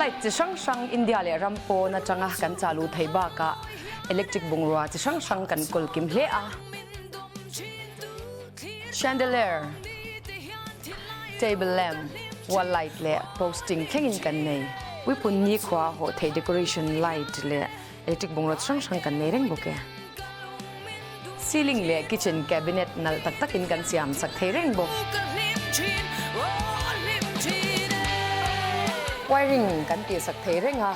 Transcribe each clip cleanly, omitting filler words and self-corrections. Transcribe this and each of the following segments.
Light chi hrang hrang India leh ram pawn atanga kan chah luh theih bakah electric bungrua chi hrang hrang kan kawl kim hle a. Chandelier, table lamp, wall light leh posting thlengin kan nei. Puipun nikhua hawh theih decoration light leh electric bungrua chi hrang hrang kan nei reng bawk e. Ceiling leh kitchen cabinet nalh tak takin kan siam sak thei reng bawk. Wiring kan tih sak thei reng a,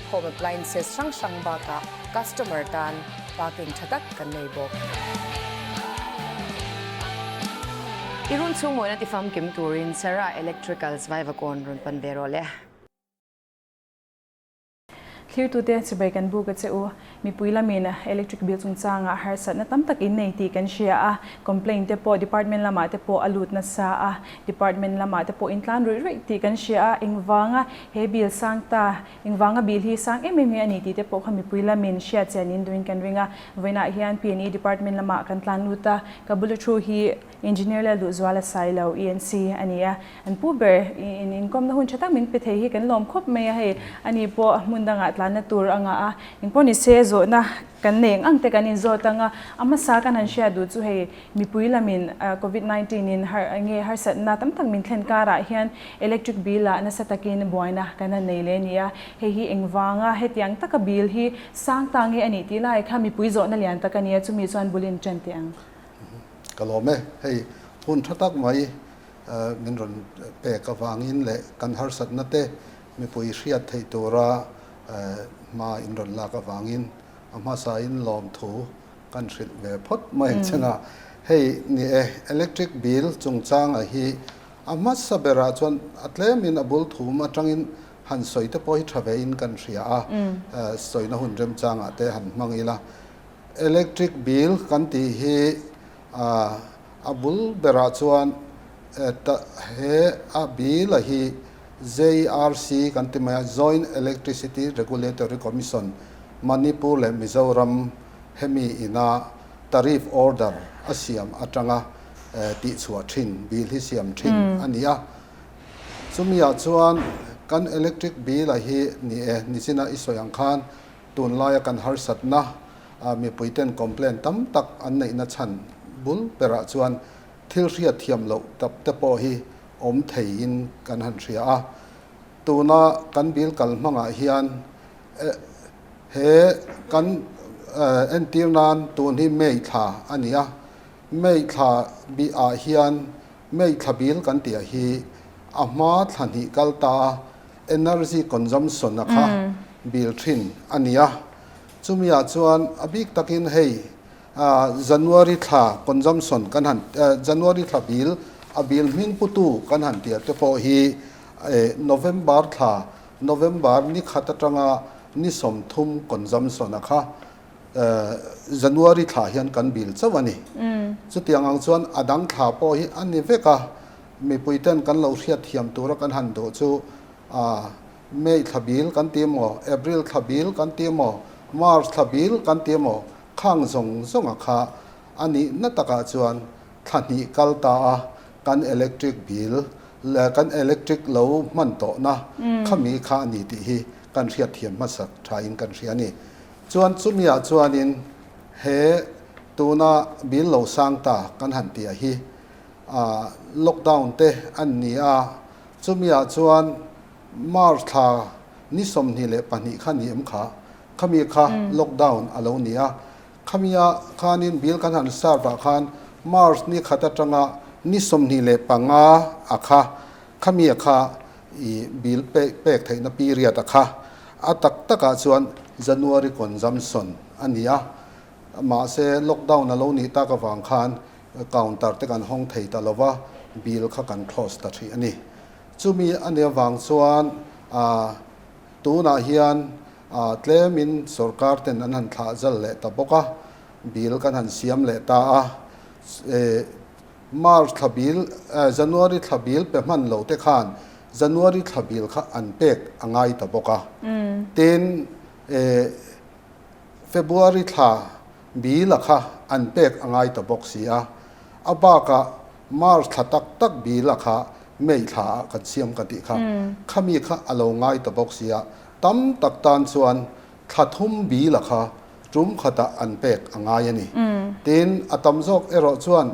home appliances hrang hrang bakah customer tan parking tha tak kan nei bawk. I run chhung mawina tifamkim turin Sarah Electricals Vaivakawn rawn pan ve rawh le. Thlirtute chibai kan buk a che u. Mipui lamin electric bill chungchangah harsatna tam tak in nei tih kan hria a, complaint te pawh department lamah te pawh a lut nasa a, department lamah te pawh in tlan ruih ruih tih kan hria a, engvanga he bill sang ta, engvanga bill hi sang em em nge a ni tih te pawh kha mipui lamin hriat chian in duhin kan ring a. Vawiinah hian PNE department lamah kan tlan lut a, ka bula thu hi Engineer leh Luhzuala Sailo, ENC, a ni a. An pu ber in inkawmna hun tha tak min pe thei hi kan lawm khawp mai a, hei ani pawh hmun dangah tlanna tur a ngah a. Engpawh ni se zawhna kan nei ang ang te kan inzawt ang a, a hmasa kan han hriat duh chu hei mipui lamin Covid 19 in har nge harsatna tam tak min thlen karah hian electric bill ah nasa takin buaina kan han nei leh a ni a. Hei hi engvanga hetiang taka bill hi sang ta nge a nih tih lai kha mipui zawhna lian tak a ni a, chumi chuan bul in tan teh ang. Ka lawm e, hei hun tha tak mai min rawn pek avangin leh kan harsatna te mipui hriat theih tura hma in rawn lak avangin a hmasain lawmthu kan hrilh ve phawt mai ang che nga. Hei ni e, electric bill chungchanga hi a hmasa berah chuan a tlemin a bul thum atangin han sawi te pawh hi tha vein kan hria a, sawina hun remchangah te han hmang ila. Electric bill kan tih hi a bul berah chuan he a bill a hi JRC kan ti mai a, Joint Electricity Regulatory Commission, Manipur leh Mizoram hemi ina tariff order a siam atanga tihchhuah thin bill hi siam thin a ni a. Chumiah chuan kan electric bill a hi ni e, nichina i sawi ang khan Tunlaia kan harsatna mipuiten complaint tam tak an neihna chhan bul berah chuan thil hriat thiam loh tap te pawh hi awm theiin kan han hria a. Tuna kan bill kal hmangah hian he kan entir nan tun hi May thla a ni a, May thla bih ah hian May thla bill kan tih ah hi a hma thla hnih kal ta a, Energy consumption a kha bill thin a ni a, chumi ah chuan a bik takin hei January thla consumption kan han January thla bill a bill hming putu kan han tir te pawh hi November thla November ni khat atanga ni 30 consumption a kha January thla hian kan bill chauh a ni. Chutiang ang chuan a dang thla pawh hi a ni vek a, Mipui ten kan lo hriat thiam tura kan han duh chu May thla bil kan ti maw, April thla bil kan ti maw, March thla bil kan ti maw, khang zawng zawnga kha a nihna takah chuan thla hnih kal ta a kan electric bill kan electric lo hman tawhna khami kha a ni tih hi kan hriat thiam hmasak thain kan hria a ni. Chuan chumiah chuanin he tuna bill lo sang ta kan han tih hi Lockdown te an ni a, chumi ah chuan March thla ni 22 kha ni em kha, khami kha lockdown a lo ni a, khami ah khanin bill kan han serve ah khan March ni khat atanga ni 25 a kha, khami a kha i bill pek theihna period a kha, a tak tak ah chuan January consumption a ni a, mahse lockdown a lo nih tak avang khan Counter te kan hawng thei ta lo va, bill kha kan close ta hrih a ni. Chumi a nih avang chuan tunah hian tlemin sorkar ten an han thlah zal leh ta bawk a, bill kan han siam leh ta a. March thla bill, January thla bill pe hman lo te khan January thla bill kha an pek a ngai ta bawk a. Tin, February thla Bill-a kha an pek a ngai ta bawk si a, a bakah March thla tak tak Bill-a kha May thla ah kan siam ka tih kha. Khami kha a lo ngai ta bawk sia. Tam tak tan chuan thla thum bila kha tum khatah an pek a ngai a ni. Tin, a tam zawk erawh chuan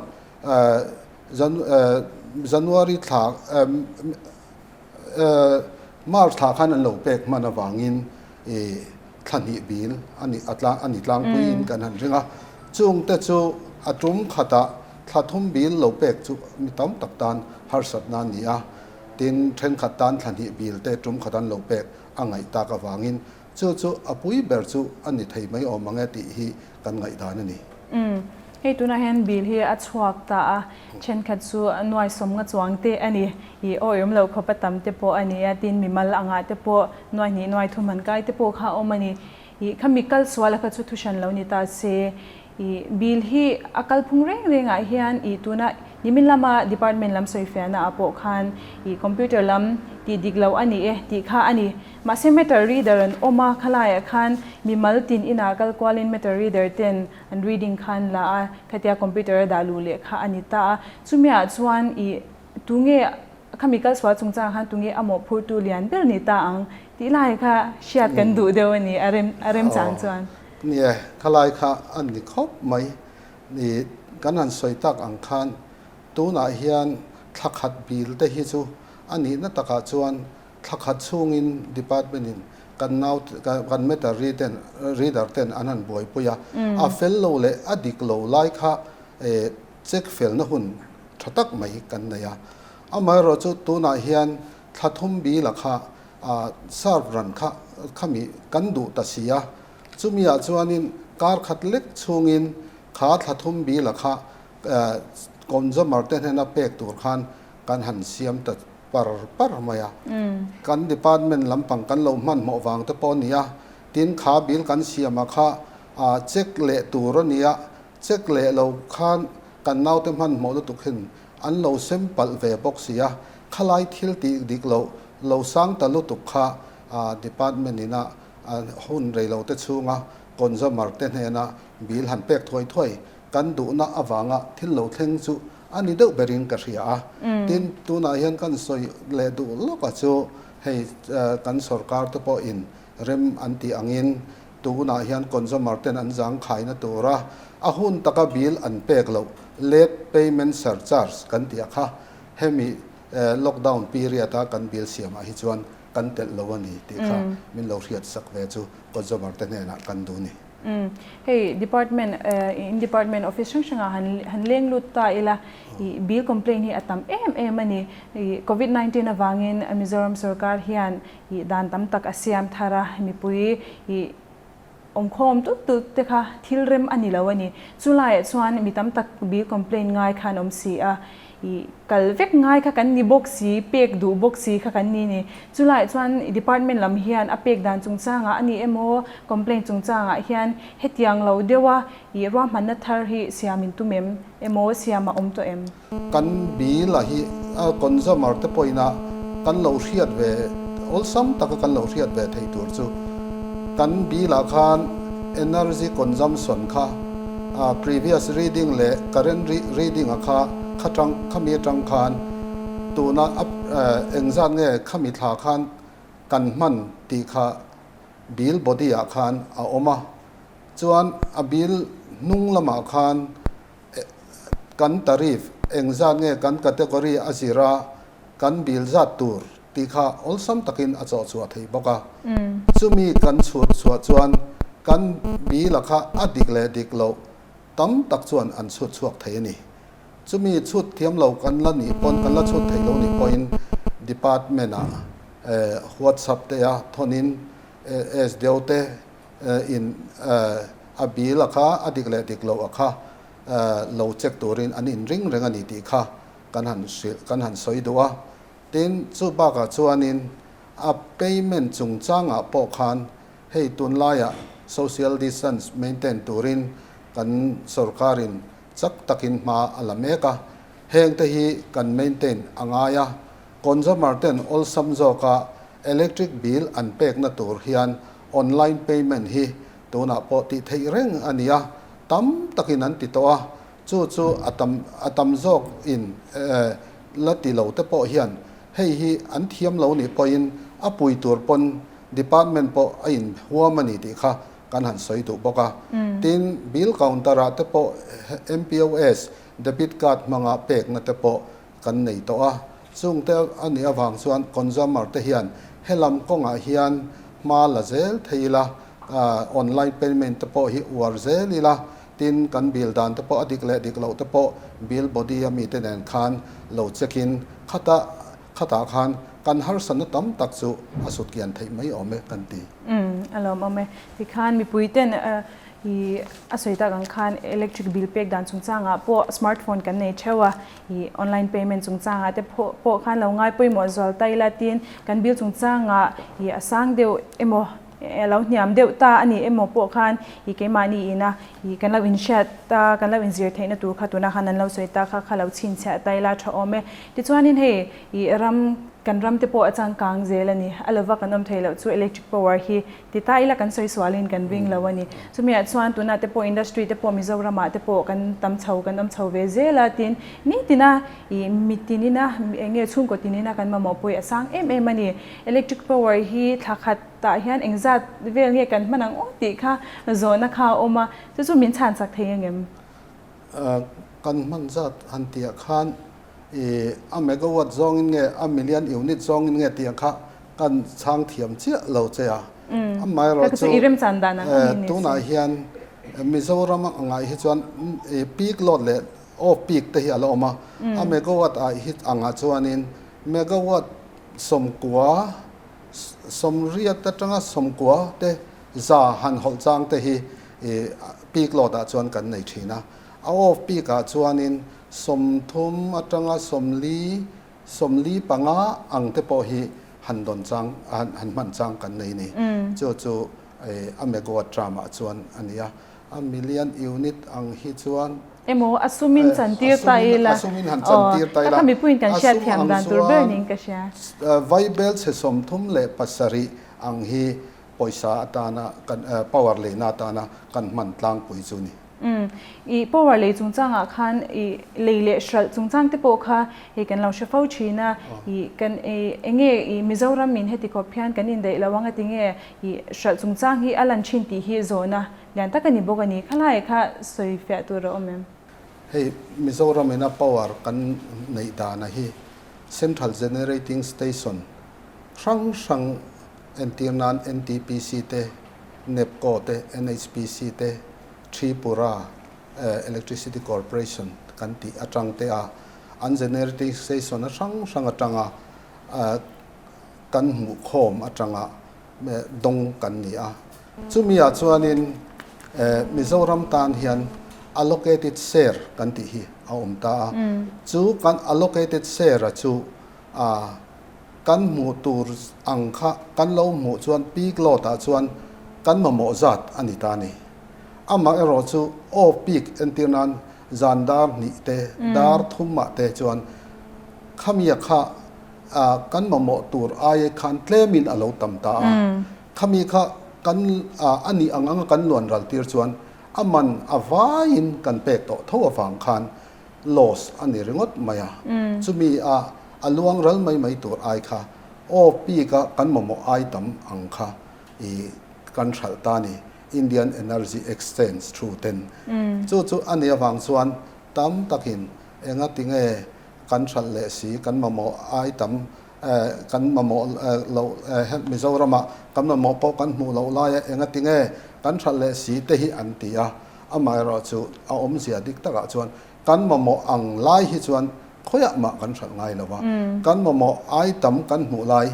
January thla March thla khan an lo pek hman avangin thla hnih bil a ni a tlang a ni tlangpuiin kan han ring a. Chungte chu a tum khatah thla thum bil lo pek chu mi tam tak tan harsatna a ni a. Tin, thenkhat tan thla hnih bil te tum khat an lo pek a ngaih tak avangin Chu chu a pui ber chu a ni thei mai awm ang e tih hi kan ngaihdan a ni. Umm, hei tunah hian bill hi a chhuak ta a, thenkhat chu nuai sawm nga chuang te a ni, i awih awm loh khawp a tam te pawh a ni a, tin mimal angah te pawh nuai hnih nuai thum han kai te pawh kha a awm a ni. I khami kal sual a kha chu thu hran lo ni ta se, I bill hi a kalphung reng rengah hian i tuna nimin lama department lam sawifiahna ah pawh khan i computer lam tih dik lo a ni e tih kha a ni. Mahse meter reader an awm a, khalaiah khan mimal tin inah kal kualin meter reader ten an reading khan la a, khatia computer a dah luh leh kha a ni ta a. Chumiah chuan i tunge Khami kal sual chungchangah khan tunge a mawhphurtu lian ber ni ta ang tih lai kha hriat kan duh deuh a ni, a rem a remchang chuan. Nia, khalai kha a ni khawp mai. Ni, kan han sawi tak ang khan tunah hian thla khat bil te hi chu a nihna takah chuan thla khat chhungin department in kan nau kan meter ten reader ten an han buaipui a, a fel lo leh a dik lo lai kha check felna hun tha tak mai kan nei a. Amaherawh chu tunah hian thla thum bila kha serve ran kha khami kan duh ta si a, chumiah chuanin kar khat lek chhungin kha thla thum bila kha consumer te hnena pek tur khan kan han siam ta par par mai a. Kan department lampang kan lo hmanhmawh vang te pawh a ni a, tin kha bill kan siamah kha check leh tur a ni a, Check leh lo khan kan naute hmanhmawh lutuk hin an lo sem palh ve bawk si a, khalai thil tih dik loh lo sang ta lutuk kha department ina hun rei lo te chhunga consumer te hnena bill han pek thuai thuai kan duhna avanga thil lo thleng chu a ni deuh berin ka hria a. Tin, tunah hian kan sawi leh duh lawka chu hei kan sorkar te pawhin rem an tih angin Tunah hian consumer ten an zangkhaina tura a hun taka bill an pek loh late payment surcharge kan tih a kha hemi lockdown period a kan bill siamah hi chuan kan telh lo a ni tih kha min lo hriat sak ve chu consumer te hnenah kan duh ni. Hei department in department office hrang hrangah han han leng lut ta ila i bill complaint hi a tam em em a ni. I covid 19 avangin Mizoram sorkar hian I dan tam tak a siam thar a, mipui i awmkhawm tut tut te kha thil rem a ni lo a ni. Chu laiah chuan mi tam tak bill complaint ngai kha an awm si a, i kal vek ngai kha kan ni bawk si, pek duh bawk si kha kan ni ni. Chu laiah chuan department lam hian a pek dan chungchangah a ni emaw complaint chungchangah hian hetiang lo deuha i ruahmanna thar hi siam in tum em emaw siam a awm tawh em? Kan bill a hi consumer te pawhin a kan lo hriat ve awlsam taka kan lo hriat ve theih tur chu kan bill ah khan energy consumption kha previous reading leh current reading a kha kha tang khami atang khan tuna engzat nge khami thla khan kan hman tih kha bill body ah khan a awm a chuan a bill hnung lamah khan Kan tariff engzat nge kan category a zira kan bill zat tur tih kha awlsam takin a chawh chhuah thei bawk a. Chumi kan chhut chhuah chuan kan bill a kha a dik leh dik loh tam tak chuan an chhut chhuak thei a ni. Chumi chhut thiam lo kan la nih pawn kan la chhut thei lo nih pawhin department ah whatsapp te a thawnin SDO te in a bill a kha a dik leh dik loh a kha lo check turin an inring reng a ni tih kha kan han hrilh kan han sawi duh a. Tin, chu bakah chuanin a payment chungchangah pawh khan hei tunlaiah social distance maintain turin kan sorkarin chak takin hma a la mek a, hengte hi kan maintain a ngai a. Consumer ten awlsam zawka electric bill an pekna tur hian Online payment hi tunah pawh tih theih reng a ni a, tam takin an ti tawh a, chu chu a tam a tam zawk in. la ti lo te pawh hian hei hi an thiam lo nih pawhin a pui tur pawn department pawh a in huam a ni tih kha kan han sawi duh bawk a. Tin, bill counter ah te pawh MPOS, debit card hmanga pekna te pawh kan nei tawh a. Chungte a nih avang chuan consumer te hian helam kawngah hian hma la zel thei ila, online payment te pawh hi uar zel ila, tin kan bill dan te pawh a dik leh dik loh te pawh bill body a mite nen khan lo check in khata khatah khan kan harsatna tam tak chu a sut kian theih mai awm e kan ti. Umm a lawm awm e. Tikhan mipui ten i a sawi tak ang khan electric bill pek dan chungchangah pawh smartphone kan nei theuh a, i online payment chungchangah te pawh khan lo ngai pawimawh zual ta ila tin kan bill chungchangah i a sang deuh emaw a lo hniam deuh ta a ni emaw pawh khan i keimahni ina i kan lo inhriat ta kan lo inzir theihna tur kha tunah khan an lo sawi ta kha kha lo chhinchhiah ta ila tha awm e. Tichuanin hei i ram kan ram te pawh a changkang zel a ni. A lova kan awm theih loh chu electric power hi ti ta ila kan sawi sualin kan ring lo a ni. Chumiah chuan tunah te pawh industry te pawh Mizoramah te pawh kan tam chho kan awm chho ve zel a tin nitina i mitinina eng nge chhungkaw tinina kan mamawh pawh hi a sang em em a ni. Electric power hi thla khat tah hian engzat vel nge kan hman ang aw tih kha zawhna kha a awm a, chu chu min chhan chak thei angem? Kan hman zat han tih ah khan i a megawatt zawngin nge a million unit zawngin nge tih ang kha kan chhang thiam chiah lo che a. Amaherawhchu tunah hian Mizoram angah hi chuan peak load leh off peak te hi a la awm a, a megawatt ah hi angah chuanin megawatt 90, 80 atanga 90 te za han hawlh chang te hi peak load ah chuan kan nei thin a. A off peak ah chuanin 30 atanga 40, 45 ang te pawh hi han dawn chang, han hman chang kan nei ni. Chu chu a megawatt term ah chuan a ni a. A million unit ang hi chuan. Emaw a sumin chantir ta ila. A sumin han chantir ta ila. Kha mipuiin kan hriat thiam dan tur ber niin ka hria. Vaibel chhe 37 ang hi pawisa atana kan power leina atana kan hman tlangpui chu ni. Umm i power lei chungchangah khan i lei leh hralh chungchang te pawh kha hei kan lo hre fo thin a, i kan i enge i Mizoram in heti khawp hian kan indaih lo ang a tinge i hralh chungchang hi a lan thin tih hi zawhna Lian tak a ni bawk a ni. Khalai kha sawi fiah tur a awm em? Hei Mizoram ina power kan neih dana hi Central Generating Station hrang hrang entir nan NTPC te, NEPCO te, NHPC te, Tripura Electricity Corporation kan tih atang te a an generating station a hrang hrang atanga kan hmuh khawm atanga dawng kan ni a. Chumi ah chuanin Mizoram tan hian allocated share kan tih hi a awm ta a. Chu kan allocated share a chu kan hmuh tur ang kha kan lo hmuh chuan peak load ah chuan kan mamawh zat a ni ta a ni. Amah erawh chu off peak entir nan zan dar hnih te, dar thum ah te chuan khamia kha kan mamawh tur aia khan tlemin a lo tam ta a. Khami kha kan a nih ang anga kan luan ral tir chuan a man a vaiin kan pek tawh tho avang khan loss a ni ringawt mai a. Chumi a a luang ral mai mai tur ai kha off peak a kan mamawh ai tam ang kha i kan hralh ta ni Indian Energy Exchange thu ten. Chu chu a nih avang chuan tam takin enga tinge kan hralh leh si kan mamawh ai tam Kan mamawh loh Mizoramah kan mamawh pawh kan hmuh loh laia engati nge kan hralh leh si te hi an ti a, amaherawhchu a awmzia dik takah chuan kan mamawh ang lai hi chuan khawiah mah kan hralh ngai lo a, kan mamawh ai tam kan hmuh lai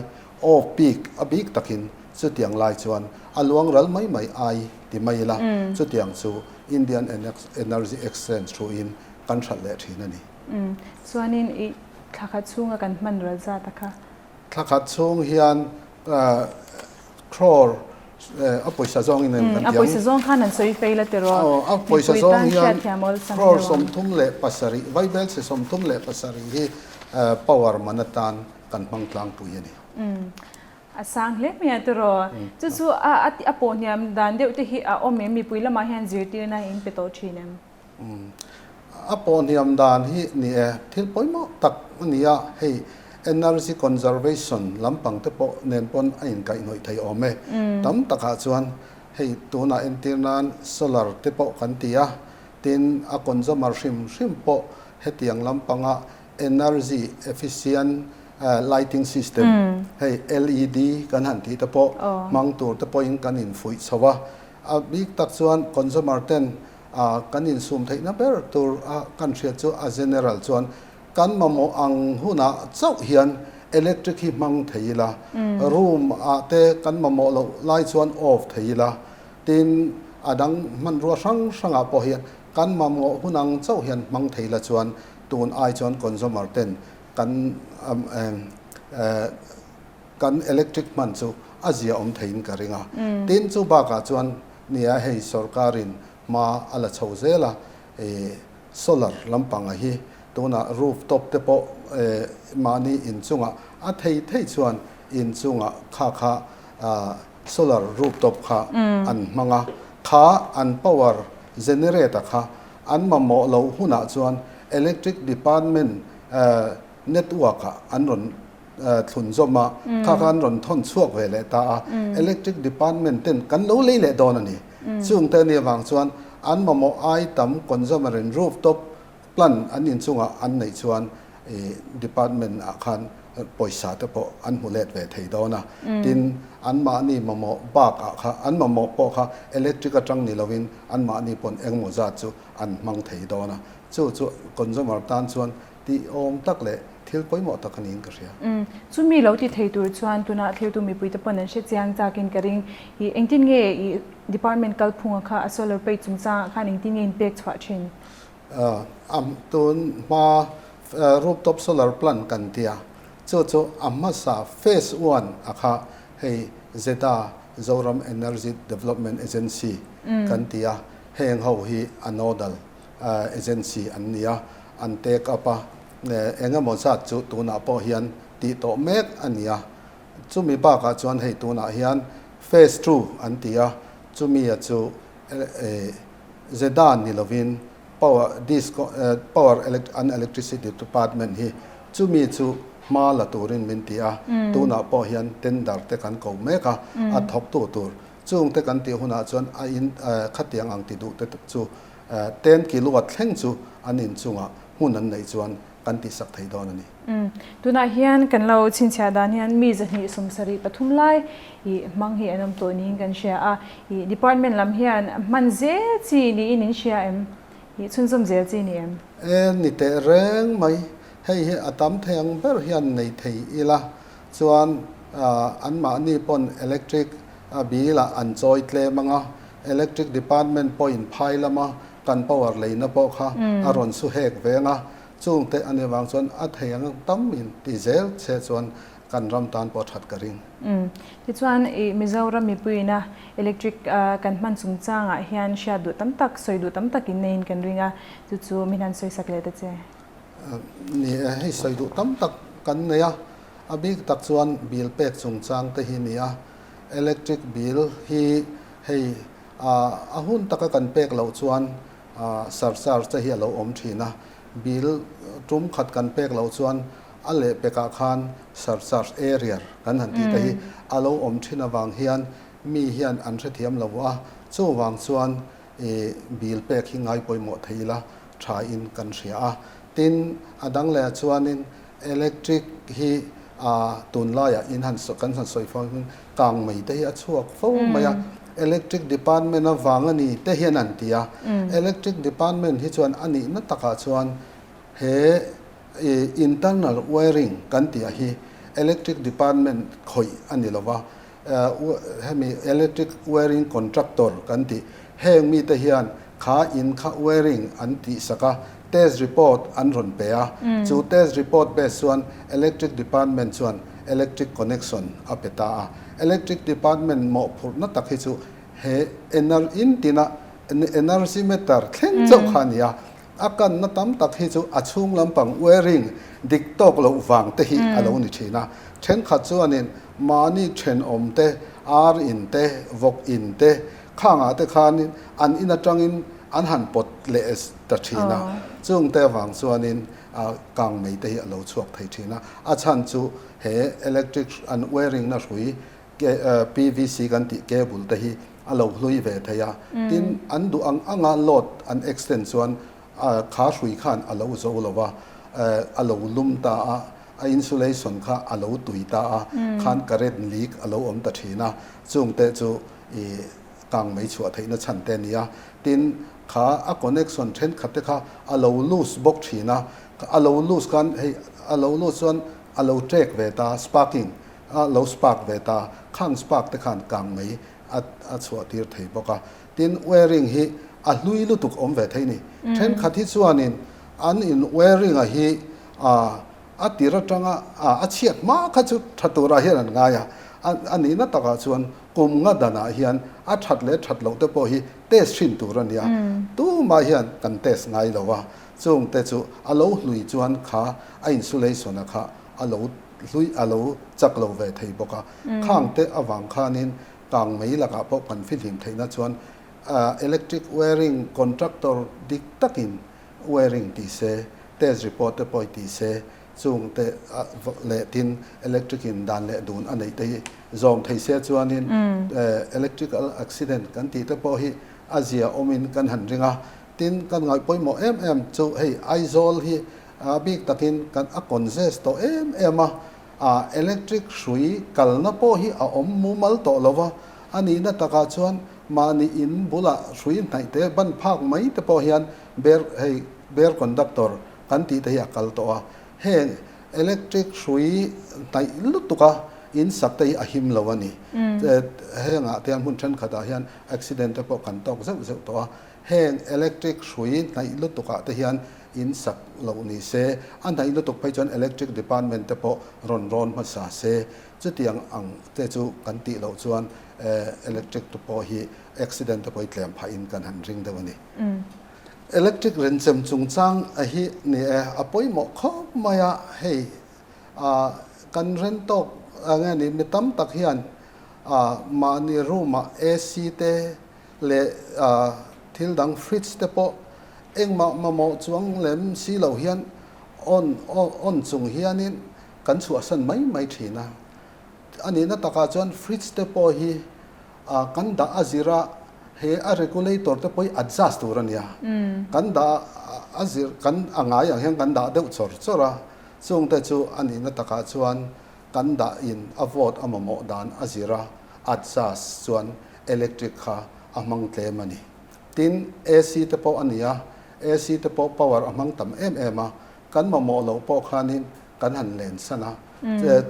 off peak a bik takin chutiang lai chuan a luang ral mai mai ai ti mai ila chutiang chu Indian Energy Exchange thu in kan hralh leh thin a ni. Chuanin i Thla khat chhunga kan hman ral zat a kha. Thla khat chhung hian crore a pawisa zawngin em kan tiang. A pawisa zawng khan an sawi fail a tiraw. Aw a pawisa zawng hian crore 37, vaibelchhe 37 hi power man atan kan hmang tlangpui a ni. A sang hle mai a tiraw. Chu chu a pawhhniam dan deuh te hi a awm em? Mipui lamah hian zirtirna in pe tawh thin em? A pawhhniam dan hi ni e, thil pawimawh tak a ni a, hei energy conservation lampang te pawh nen pawn a inkaihhnawih thei awm e. Tam takah chuan hei tunah entir nan solar te pawh kan ti a, tin a consumer hrim hrim pawh hetiang lampanga energy efficient lighting system hei LED kan han tih te pawh hmang tur te pawhin kan infuih chho a, a bik tak chuan consumer ten A kan insum theihna ber tur a kan hriat chu a general chuan kan mamawh ang hunah chauh hian electric hi hmang thei ila, room ah te kan mamawh loh lai chuan off thei ila, tin a dang hmanrua hrang hrangah pawh hian kan mamawh hun ang chauh hian hmang thei ila chuan tun ai chuan consumer ten kan kan electric hman chu a zia awm theiin ka ring a. Tin chu bakah chuan Nia hei sorkarin hma a la chho zel a, ih solar lampanga hi tunah roof top te pawh mahni inchungah a thei thei chuan inchungah kha kha solar roof top kha an hmang a, kha an power generate a kha an mamawh loh hunah chuan electric department network ah an rawn thlun zawm a, kha kha an rawn thawn chhuak ve leh ta a, Electric Department ten kan lo lei leh dawn a ni. Chung te nia vang chuan an mamawh ai tam consumer in roof top plan an inchungah an neih chuan department ah khan pawisa te pawh an hmu let ve thei dawn a. Tin, anmahni mamawh bak ah kha an mamawh pawh kha electric atang ni lovin anmahni pawn engmaw zat chu an hmang thei dawn a. Chu chu consumer tan chuan Tih awm tak leh thil pawimawh tak a niin ka hria. Umm, chumi lo ti thei tur chuan tunah thlirtu mipuite pawn an hre chiang chakin ka ring. I engtin nge i department kalphunga kha a solar page chungchangah khan engtin nge in pek chhuah thin? Am, tun hma rooftop solar plant kan tia, chu chu a hmasa phase one a kha hei ZEDA, Zoram Energy Development Agency, kan tia, heng ho hi a nodal agency an ni a, an take up a, eng emaw zat chu tunah pawh hian tih tawh mek a ni a. Chumi bakah chuan hei tunah hian phase 2 an ti a, chumi a chu ZEDA ni lovin power disco power and electricity department hi chumi chu hma la turin min ti a, tunah pawh hian tender te kan ko mek a, a thawktu tur Chungte kan tih hunah chuan a in khatiang ang ti duh te chu 10 kilowatt thleng chu an inchungah hmun an neih chuan kan tihsak thei dawn a ni. Tunah hian kan lo chhinchhiah dan hian mi 273 lai i hmang hi an awm tawh niin kan hria a, i department lam hian hman zel chi niin in hria em? I chhunzawm zel chi ni em? E, ni teh reng mai. Hei hi a tam thei ang ber hian nei thei ila Chuan anmahni pawn electric bill ah an chawi tlem ang a, electric department pawhin phai lama kan power leina pawh kha a rawn su hek ve ang a, chungte a nih vang chuan a thei ang tam in ti zel che chuan kan ram tan pawh that ka ring. Tichuan i Mizoram mipuiina electric kan hman chungchangah hian hriat duh tam tak, sawi duh tam tak in neiin kan ring a, chu chu min han sawisak leh ta che. Ni e, hei sawi duh tam tak kan nei a, a bik tak chuan bill pek chungchang te hi ni a, electric bill hi hei a hun taka kan pek loh chuan surcharge te hi a lo awm thin a, bill tum khat kan pek loh chuan a lehpekah khan surcharge arrear kan han tih te hi a lo awm thin avang hian mi hian an hrethiam lo a, chuvang chuan i bill pek hi ngai pawimawh thei ila tha in kan hria a. Tin, a dang leh ah chuanin electric hi a tunlaiah in han kan han sawi fo hian kang mai te hi a chhuak fo mai a, electric department avang a ni te hian an ti a. Electric department hi chuan a nihna takah chuan he internal wiring kan tih ah hi electric department khawih a ni lo va, hemi electric wiring contractor kan tih heng mite hian kha in kha wiring an tih sak a, test report an rawn pe a, chu test report base chuan electric department chuan electric connection a pe ta a, electric department mawhphurhna tak hi chu he in tina energy meter thleng chauh kha a ni a, a kanna tam tak hi chu a chhung lampang wiring dik tawk loh vang te hi a lo ni thin a, thenkhat chuanin mahni thenawm te, ar in te, vawk in te khangah te khanin an in atangin an han pawt leh ta thin a. Chungte avang chuanin kang mei te hi a lo chhuak thei thin a. A chhan chu he electric an wiring na hrui PVC kan tih cable te hi a lo hlui ve thei a. Tin, an duh ang anga load an extend chuan kha hrui khan a lo zo lo va, a lo lum ta a, a insulation kha a lo tui ta a, khan current leak a lo awm ta thin a, chungte chu i kang mai chhuah theihna chhan te a ni a. Tin, kha a connection thenkhat te kha a lo loose bawk thin a, a lo loose khan hei a lo loose chuan a lo trek ve ta, sparking a lo spark ve ta, khang spark te khan kang mai a a chhuah tir thei bawk a. Tin, wiring hi a hlui lutuk awm ve thei ni. Thenkhat hi chuanin an in wiring a hi a tir atanga a chhiat hma kha chu tha turah hian an ngai a, a nihna takah chuan kum nga danah hian a that leh that loh te pawh hi test hrin tur a nia. Tumah hian kan test ngai lo a, chungte chu a lo hlui chuan kha a insulation a kha a lo hlui a lo chak lo ve thei bawk a. Khangte avang khanin Kang mai lakah pawh kan fihlim theihna chuan electric wiring contractor dik takin wiring ti se, test report te pawh i ti se, chung te leh tin electric in dan leh dun a neih te hi zawm thei se chuanin electrical accident kan tih te pawh hi a zia awmin kan han ring a. Tin, kan ngaih pawimawh em em chu hei Aizawl hi a bik takin kan a congest tawh em em a, A electric hrui kalna pawh hi a awm mumal tawh lo va, a nihna takah chuan mahni in bulah hrui hnaih te ban phak mai te pawh hian bare hei bare conductor kan tih te hi a kal tawh a. Heng electric hrui hnaih lutuka in sak te hi a him lo a ni. Hengah te hian hmun thenkhatah hian accident te pawh kan tawk zeuh zeuh tawh a. Heng electric hrui hnaih lutukah te hian In sak loh ni se, a hnaih lutuk phei chuan Electric Department te pawh rawn rawn hmasa se, chutiang ang te chu kan tih loh chuan electric te pawh hi accident te pawh hi tlem phah in kan han ring deuh a ni. Electric renchem chungchang hi ni e, a pawimawh khawp mai a, hei kan ren tawk nge ni mi tam tak hian mahni room ah AC te leh thil dang fridge te pawh engmah mamawh chuang lem si lo hian on on chung hianin kan chhuahsan mai mai thin a. A nihna takah chuan fridge te pawh hi kan dah a zir a, he a regulator te pawh hi adjust tur a nia. Kan dah a zir kan a ngai ang hian kan dah deuh chawr chawr a, chungte chu a nihna takah chuan kan dah in a vawt a mamawh dan a zir a, adjust chuan electric kha a hmang tlem a ni. Tin, AC te pawh a ni a, AC te pawh power a hmang tam em em a, kan mamawh loh pawh khanin kan han len san a,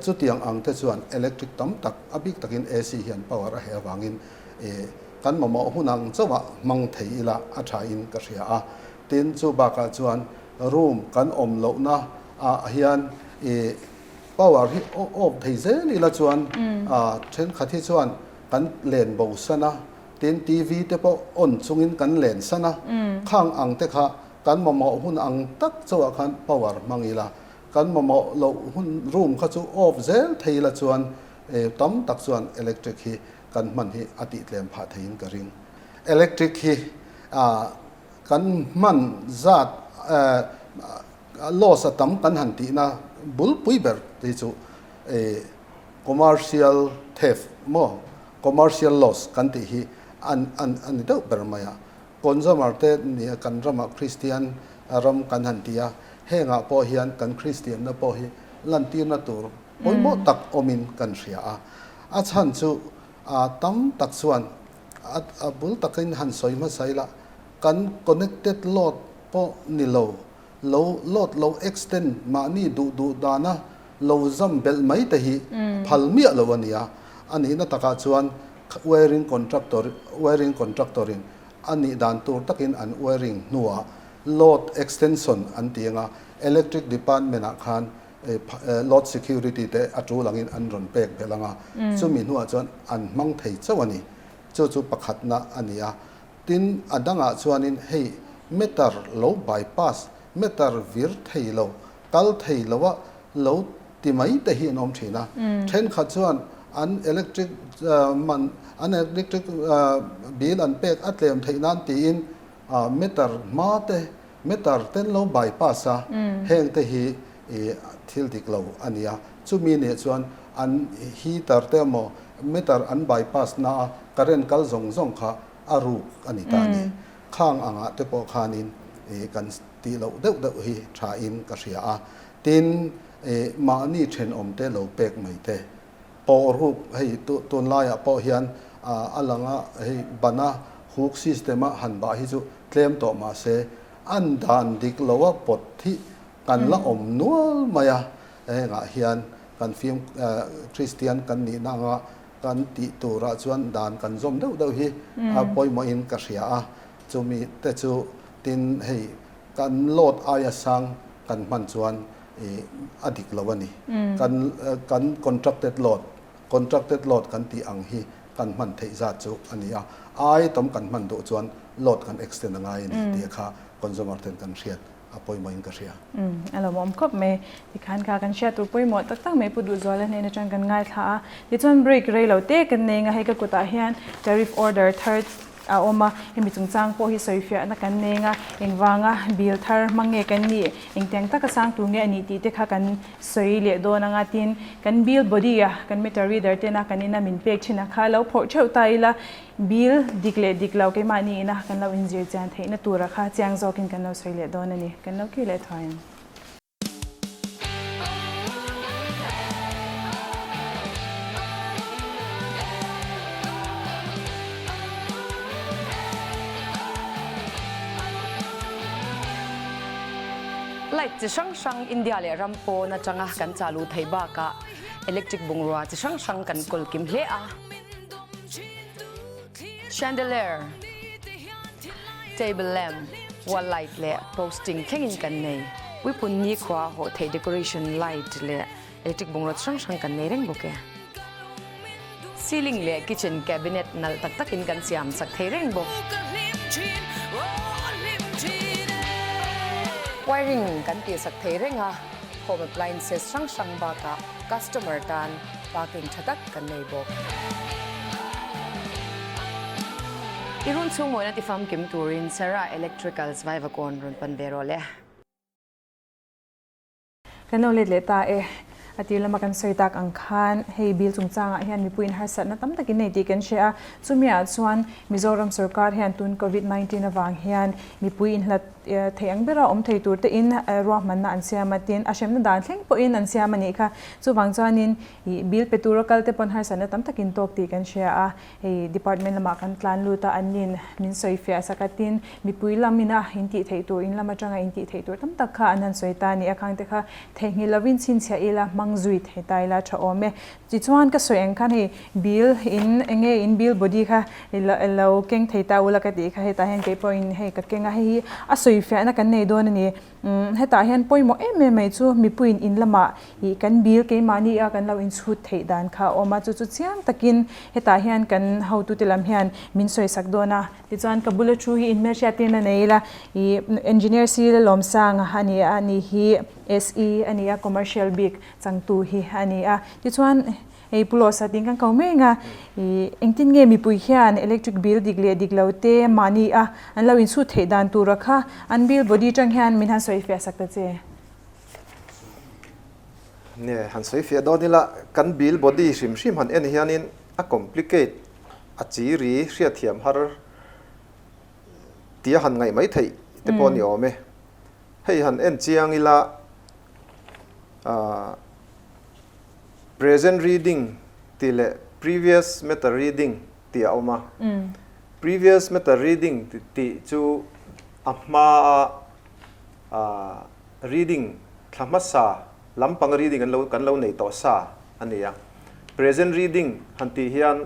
chutiang ang te chuan electric tam tak, a bik takin AC hian power a heh avangin kan mamawh hun ang chauhah hmang thei ila a tha in ka hria a. Tin, chu bakah chuan room kan awm lohna ah hian power hi off thei zel ila chuan thenkhat hi chuan kan len bo san a, tin TV te pawh on chungin kan len san a, khang ang te kha kan mamawh hun ang tak chauhah khan power hmang ila, kan mamawh loh hun room kha chu off zel thei ila chuan tam tak chuan electric hi kan hman hi a tih tlem phah theiin ka ring. Electric hi kan hman zat loss a tam kan han tihna bulpui ber te hi chu Commercial theft maw, commercial loss kan tih hi an an a ni deuh ber mai a. Consumer te nia kan ramah Kristian ram kan han ti a, hengah pawh hian kan Kristianna pawh hi lantirna tur pawimawh tak awmin kan hria a. A chhan chu a tam tak chuan a a bul takin han sawi hmasa ila, kan connected load pawh ni lo Lo load lo extend mahni duh duh dana lo zam belh mai te hi phal miah lo a nia. A nihna takah chuan wiring contractor wiring contractor in a nih dan tur takin an wiring hnuah load extension an ti anga electric department ah khan load security te a tul angin an rawn pek belh anga chumi hnuah chuan an hmang thei chauh a ni. Chu chu pakhatna a ni a. Tin, a dangah chuanin hei meter lo bypass, meter vir thei lo, kal thei loa lo ti mai te hi an awm thin a. Thenkhat chuan an electric man, an electric bill an pek a tlem theih nan tiin Meter hma te, meter ten lo bypass a, heng te hi thil dik lo a ni a. Chumi nih chuan an heater te emaw meter an bypass na a current kal zawng zawng kha a ruk a ni ta a ni. Khang angah te pawh khanin kan tih loh deuh deuh hi tha in ka hria a. Tin, mahni thenawm te lo pek mai te pawh ruk hei tunlaiah pawh hian a lang a, hei bana hook system a han bah hi chu tlem tawh mah se an dan dik lo a pawt hi kan la awm nual mai a, hengah hian kan fim Kristian kan nihna anga kan tih turah chuan dan kan zawm deuh deuh hi a pawimawhin ka hria a, chumi te chu tin hei kan load aia sang kan hman chuan ih a dik lo a ni. Kan kan contracted load, contracted load kan tih ang hi kan hman theih zat chu a ni a, ai tam kan hman duh chuan load kan extend a ngai a ni tih kha consumer ten kan hriat a pawimawhin ka hria. A lo awm khawp mai. Tikhan kha kan hriat tur pawimawh tak tak mai Pu Duhzuala hnen atang kan ngaithla a. Tichuan break rei lo te kan nei ang a, hei ka kutah hian tariff order thar a awm a, hemi chungchang pawh hi sawifiahna kan neng a, engvanga bill thar hmang nge kan nih, engtiang taka sang tur nge a nih tih te kha kan sawi leh dawn anga tin kan bill body a kan meter reader tena kan ina min pek thin a kha lo phawrh theuh ta ila bill dik leh dik lo keimahni ina kan lo inzir chian theihna tura kha chiang zawkin kan lo sawi leh dawn a ni, kan lo kir leh thuai ang. Light chi hrang hrang India leh ram pawn atanga kan chalu thei bakah electric bungrua chi hrang hrang kan kawl kim hle a. Chandelier, table lamp, wall light leh posting thlengin kan nei. Puipun nikhua hawh theih decoration light leh electric bungraw chi hrang hrang kan nei reng bawk e. Ceiling leh kitchen cabinet nalh tak takin kan siam sak thei reng bawk. Wiring kan tih sak thei reng a, home appliances hrang hrang bakah customer tan parking tha tak kan nei bawk. I run chhung mawina ti famkim turin Sarah Electricals Vaivakawn rawn pan ve rawh le. Kan lo let leh ta e. A tir lama kan sawi tak ang khan hei bill chungchangah hian mipuiin harsatna tam takin nei tih kan hria a. Chumiah chuan Mizoram sorkar hian tun Covid 19 avang hian mipui inhlat thei ang bera awm thei tur tein ruahmanna an siam a tin a hremna dan thleng pawhin an siam a nih kha. Chuvang chuanin ih bill pe tura kal te pawn harsatna tam takin tawk tih kan hria a. Hei department lamah kan tlan lut a, an nin min sawi fiah sak a tin mipui lam ina in tih theih tur, in lam atanga in tih theih tur tam tak kha an han sawi ta a ni. A khang te kha theihnghilh lovin chhinchhiah ila hmang zui thei ta ila tha awm e. Tichuan ka sawi ang khan hei bill in eng nge in bill body kha lo keng thei ta ula ka tih kha hetah hian kei pawhin hei ka keng a, hei hi a sawi fiahna kan nei dawn a ni. Hetah hian pawimawh em em mai chu mipuiin in lamah ih kan bill keimahni a kan lo inchhut theih dan kha a awm a, chu chu chiang takin hetah hian kan hotute lam hian min sawisak dawn a. Tichuan ka bula thu hi inhmelhriat tirna nei ila ih Engineer Si Lalawmsanga a ni a, ani hi SE a ni a, Commercial bik changtu hi a ni a. Tichuan Hei Pu Lawsa tin kan ko mek a, ih engtin nge mipui hian electric bill dik leh dik lo te mahni a an lo inchhut theih dan tura kha an bill body tang hian min han sawi fiah sak ta che. Nge han sawi fiah dawn ila kan bill body hrim hrim han en hianin a complicate a chi ri hriatthiam har tia han ngaih mai theih te pawh a ni awm e. Hei han en chiang ila ah. Present reading tih leh previous meter reading tih a awm a. Previous meter reading tih chu a hmaa reading thla hmasa lampanga reading an lo kan lo nei tawh sa a ni a. Present reading han tih hian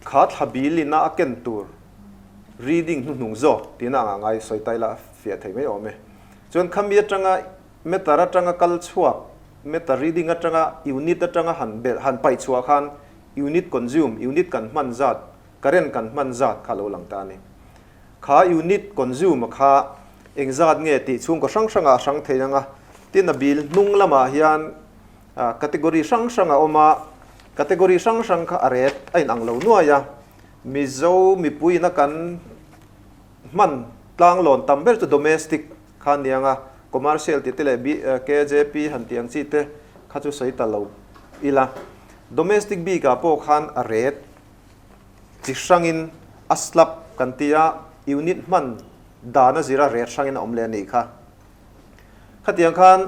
kha thla bil ina a ken tur reading hnuhnung zawk tihna anga ngai sawi ta ila a fiah thei mai awm e. Chuan khami atanga Meter atanga kal chhuak, meter reading atanga unit atanga han belh, han paih chhuah khan unit consume, unit kan hman zat, current kan hman zat kha a lo lang ta a ni. Kha unit consume a kha eng zat nge tih chhungkaw hrang hrangah a hrang thei ang a, tin a bill hnung lamah hian category hrang hrang a awm a, category hrang hrang kha a ret a inang lo nuai a. Mizo mipuiin a kan hman tlanglawn tam ber chu domestic kha a niang a, commercial tih te leh KJP han tih ang chi te kha chu sawi ta lo ila. Domestic bikah pawh khan a ret chi hrangin a slab kan tia unit hman dan a zira ret hrangin a awm leh a nih kha. Khatiang khan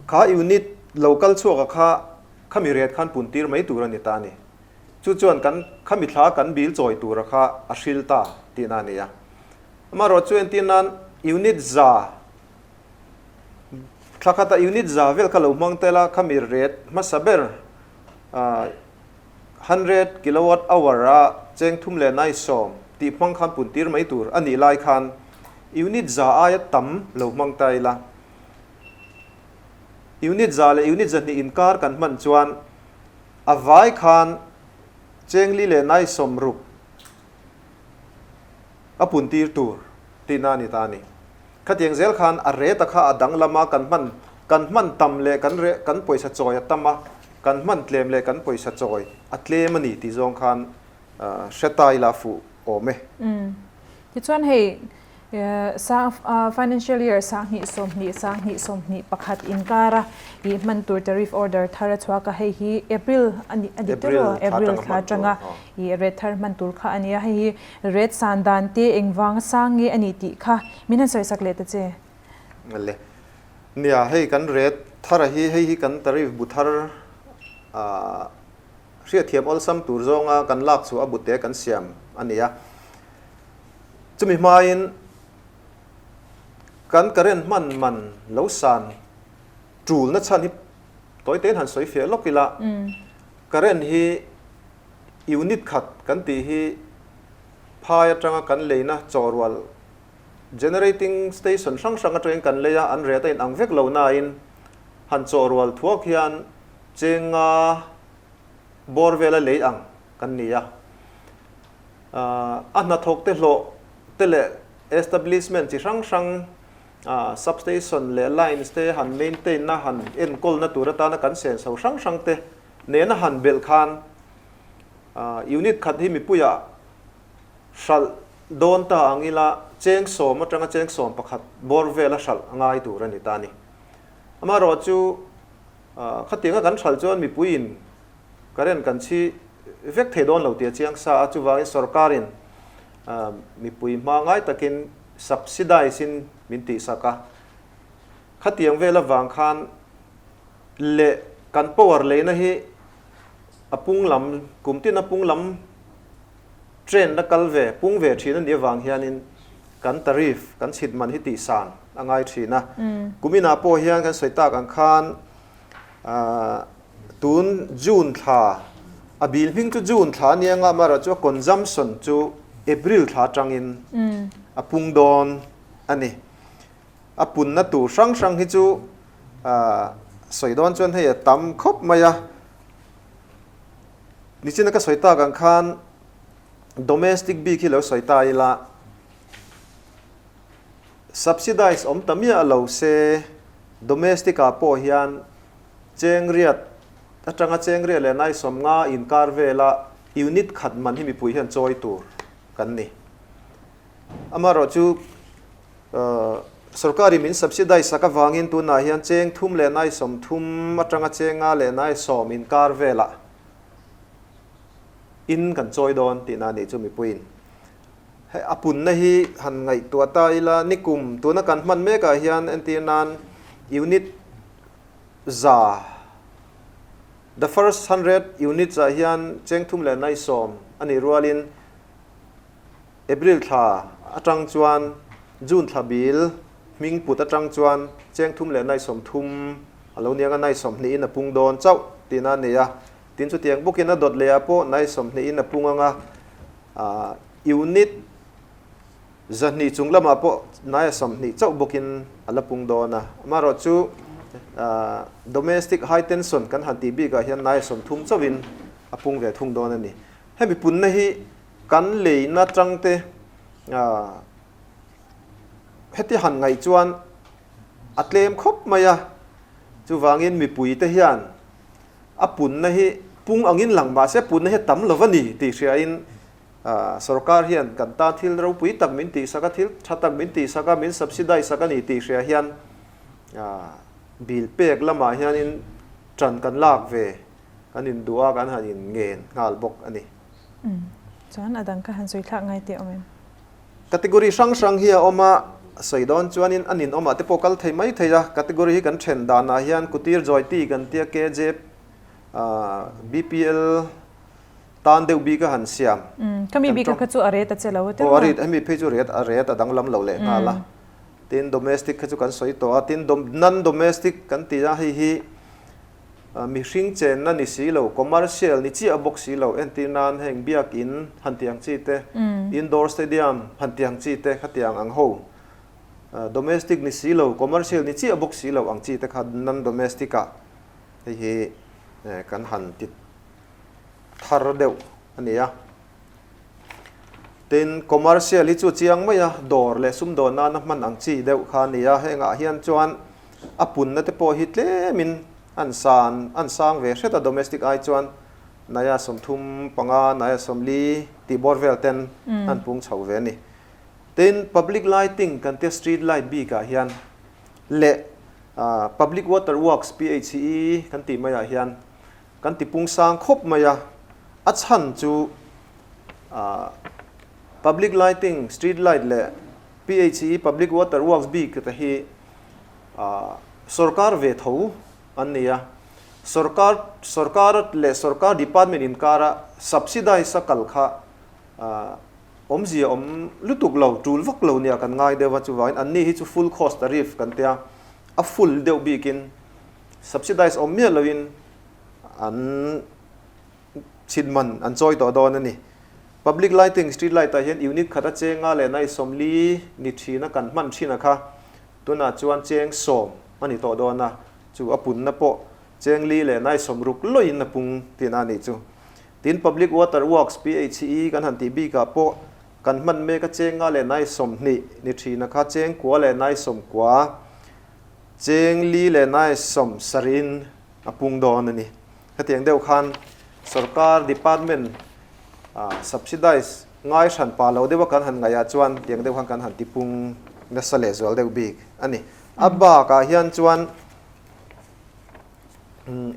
kha unit lo kal chhuak a kha khami ret khan pun tir mai tur a ni ta a ni. Chu chuan kan khami thla kan bil chawi tura kha a hril ta tihna a ni a. Amaherawhchu entir nan unit za thla khata unit za vel kha lo hmang tel a, khami ret hmasa ber 100 kilowatt hour a cheng thum leh nai sawm tih hmang khan pun tir mai tur a nih lai khan unit za aia tam lo hmang ta ila. Unit za leh unit zahnih inkar kan hman chuan a vai khan cheng li leh nai sawmruk a pun tir tur tihna a ni ta a ni. Khatiang zel khan a reta kha a danglam a, kan hman kan hman tam leh kan reh kan pawisa chawi a tam a, kan hman tlem leh kan pawisa chawi a tlem a ni tih zawng khan hre ta ila fuh awm e. Tichuan hei Sang Financial Year 20 20 20 21 inkara i hman tur tariff order thar a chhuak a, hei hi April a ni a dik tawh April thla atanga i rate thar hman tur kha a ni a, hei hi rate san dan te engvanga sang nge a ni tih kha min han sawisak leh ta che. Le nia hei kan rate thar a hi hei hi kan tariff bu thar ah hriatthiam awlsam tur zawnga kan lak chhuah a bu te kan siam a ni a. Chumi hmain kan current hman man lo san tulna chhan hi tawi tein han sawi fiah lawk ila, current hi unit khat kan tih hi phai atanga kan leina chawhrual generating station hrang hrang atangin kan lei a, an rate a inang vek lo nain han chawhrual thuak hian chenga bawr vela lei ang kan ni a. A hnathawk te hlawh te leh establishment chi hrang hrang substation leh lines te han maintain na han enkawl na tur atana kan senso hrang hrang te nena han belh khan unit khat hi mipuiah hralh dawn ta ang ila cheng sawm atanga cheng sawm pakhat bawr vela hralh a ngai tur a ni ta a ni. Amaherawhchu khatianga kan hralh chuan mipuiin Current kan chhi vek thei dawn lo tih a chiang sa a, chuvangin sorkarin mipui hma ngai takin subsidize in min tihsak a. Khatiang vel avang khan leh kan power leina hi a pung lam, kum tin a pung lam trend a kal ve, pung ve thin a nih avang hianin kan tariff, kan chhit man hi tihsan a ngai thin a. Kuminah pawh hian kan sawi tak ang khan Tun June thla, a bil hming chu June thla a nia nga, amaherawh chu a consumption chu April thla atangin a pung dawn a ni. A punna tur hrang hrang hi chu sawi dawn chuan hei a tam khawp mai a. Nichina ka sawi tak ang khan domestic bik hi lo sawi ta ila, Subsidize awm ta miah lo se, domestic ah pawh hian cheng riat atanga cheng riat leh nai sawmnga inkar vela unit khat man hi mipui hian chawi tur kan ni. Amaherawh chu sorkarin min subsidize sak avangin tunah hian cheng thum leh nai sawmthum atanga cheng nga leh nai sawm inkar velah in kan chawi dawn tihna a nih chu mipuiin. Hei a punna hi han ngaihtuah ta ila, nikum tuna kan hman mekah hian entir nan unit za, the first hundred units ah hian cheng thum leh nai sawm a nih rualin April thla atang chuan June thla bil hming put atang chuan cheng thum leh nai sawm thum a lo niang a, nai sawmhnihin a pung dawn chauh tihna a nei a. Tin chutiang bawkin a dawt leh ah pawh nai sawmhnihin a pung ang a. Unit zahnih chung lamah pawh hnaia 20 chauh bawkin a la pung dawn a. Amaherawh chu domestic high tension kan han tih bikah hian hnaia 30 chauhin a pung ve thung dawn a ni. Hemi punna hi kan leina tangte heti han ngaih chuan a tlem khawp mai a. Chuvangin mipuite hian a punna hi. pung angin lang mah se punna hi a tam lo va ni tih hriain sorkar hian kan tan thil ropui tak min tihsak a, thil tha tak min tihsak a, min subsidize sak a ni tih hria hian bill pek lamah hianin tan kan lak ve kan induh a, kan han in ngen nghal bawk a ni. Chuan a dang kha han sawi thlak ngai teh awm em? Category hrang hrang hi a awm a, sawi dawn chuanin a ninawmah te pawh kal thei mai thei a, category hi kan then danah hian Kutir Jawiti kan tia KJ BPL tan deuh bik a han siam. Khami bik kha chu a ret a che lo a tiraw? Aw a ret, hemi phei chu ret a ret a danglam lo leh nghal a. Tin domestic kha chu kan sawi tawh a, tin non domestic kan ti a, hei hi Mihring chenna ni si lo, commercial ni chiah bawk si lo, entir nan heng biakin han ti ang chi te, indoor stadium han ti ang chi te khatiang ang ho, domestic ni si lo, commercial ni chiah bawk si lo ang chi te kha non-domestic ah hei hi kan han ti thar deuh a ni a. Tin, commercial hi chu chiang mai a, dawr leh sumdawn nana hman ang chi deuh kha a ni a, hengah hian chuan a punna te pawh hi tlemin an san an sang ve hret a, domestic ai chuan naia 35, naia 40 tih bawr vel ten an pung chho ve a ni. Tin, public lighting kan tia street light bikah hian leh public water works, PHE, kan tih maiah hian kan ti pung sang khawp mai a, a chhan chu public lighting, street light leh PHE, public water works bik te hi Sorkar ve tho an ni a, sorkar sorkar leh sorkar department inkara subsidize a kal kha awmzia awm lutuk lo, tul vak lo nia kan ngai deuh a, chuvangin anni hi chu full cost tariff kan tia, a full deuh bikin subsidize awm miah loin an chhin man an chawi tawh dawn a ni. Public lighting, street light ah hian unit khat a chenga leh nai 40 ni thina kan hman thin a kha Tunah chuan cheng 10 a ni tawh dawn a, chu a punna pawh cheng li leh nai 60 lawiin a pung tihna a nih chu. Tin, Public Water Works, PHE, kan han tih bikah pawh kan hman mek a cheng nga leh nai 20 ni thina kha cheng kua leh nai 90, cheng li leh nai 70in a pung dawn a ni. Hetiang deuh khan sorkar department subsidize ngai hran pa lo deuha kan han ngaihah chuan tiang deuh khan kan han tipung nasa leh zual deuh bik a ni. A bakah hian chuan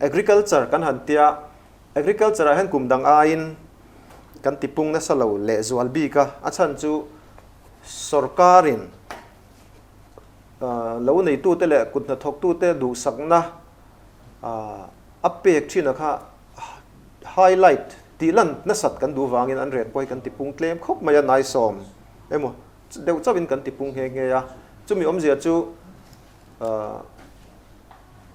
agriculture kan han tia, agriculture ah hian kum dang aiin kan tipung nasa lo leh zual bik a, a chhan chu sorkarin lo neitute leh kut hnathawktute duhsakna a pek thin a kha highlight tih lan nasat kan duh vangin an ret pawh hi kan tipung tlem khawp mai a, nai 10 emaw deuh chauhin kan tipung nghe nghe a. Chumi awmzia chu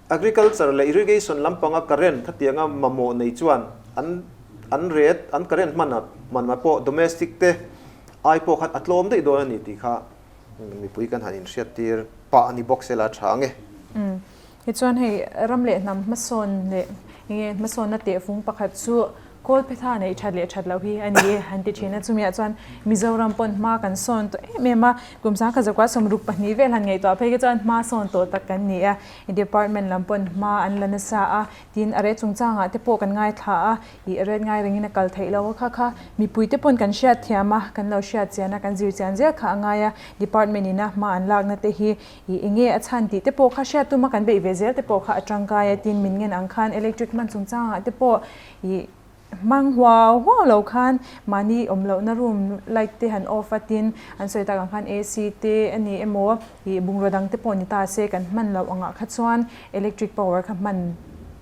agriculture leh irrigation lampanga current khatianga mamawh nei chuan an an ret an current hman a hman ah pawh domestic te ai pawh khan a tlawm daih dawn a ni tih kha mipui kan han inhriattir pah a ni bawk sela tha ang e. Tichuan hei ram leh hnam hmasawn leh enge hmasawnna tehfung pakhat chu Kawlphetha neih that leh that loh hi a ni an ti thin a. Chumiah chuan Mizoram pawn hma kan sawn tawh em em a, kum 19 62 vel han ngaihtuah phei khi chuan hma sawn tawh tak kan ni a. Department lam pawn hma an la nasa a, tin a ret chungchangah te pawh kan ngaithla a, ih a ret ngai rengin a kal theih lo a kha kha mipui te pawn kan hriat thiam a, kan lo hriat chian a, kan zir chian zel kha a ngai a. Department ina hma an lakna te hi I enge a chhan tih te pawh kha hriat tuma kan beih ve zel te pawh kha a tangkai a, tin min ngen ang khan electric hman chungchangah te pawh i hmang huau huau lo khan mahni awm lohna room light te han off a, tin an sawi tak ang khan AC te a ni emaw i bungraw dang te pawh ni ta se kan hman loh angah kha chuan electric power kha hman